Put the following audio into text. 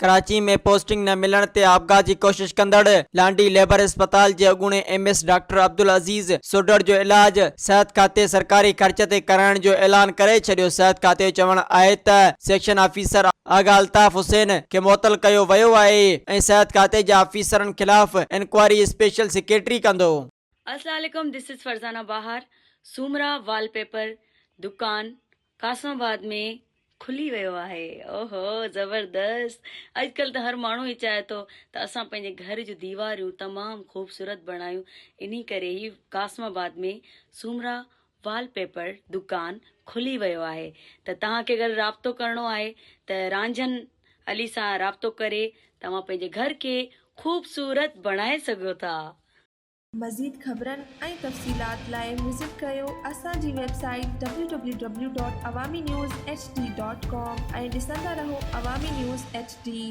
Karachi ۾ posting نه ملڻ تي آپگهات جي ڪوشش ڪندڙ لانڍي ليبر اسپتال جي اڳوڻي M S doctor Abdul Aziz Sodhar جو علاج صحت کاتي سرڪاري خرچ تي ڪرائڻ جو اعلان ڪري ڇڏيو. صحت کاتي جو چوڻ آهي ته سيڪشن آفيسر آغا الطاف حسين کي معطل ڪيو ويو آهي ۽ صحت کاتي جي آفيسرن خلاف انڪوائري اسپيشل سيڪريٽري ڪندو. السلام عليڪم this is Farzana Bahar Soomra wallpaper دڪان قاسم آباد ۾ کلي ويو آهي. اوهو زبردست اڄڪلهه ته هر ماڻهو ئي چاهي ٿو ته اسان پنهنجي گهر جون ديواريون تمام خوبصورت بڻايون انهي ڪري هي قاسم آباد ۾ سومرا وال پيپر دڪان کلي ويو آهي ته توهان کي اگر رابطو ڪرڻو آهي ته رانجهن علي سان رابطو ڪري توهان پنهنجي گهر کي خوبصورت بڻائي سگهو ٿا. مزيد خبرن ۽ تفصيلات لاء وزٽ ڪريو اسان جي website W W W dot Awami news H D dot com ۽ ڏسندا رهو عوامي نيوز ايڇ ڊي.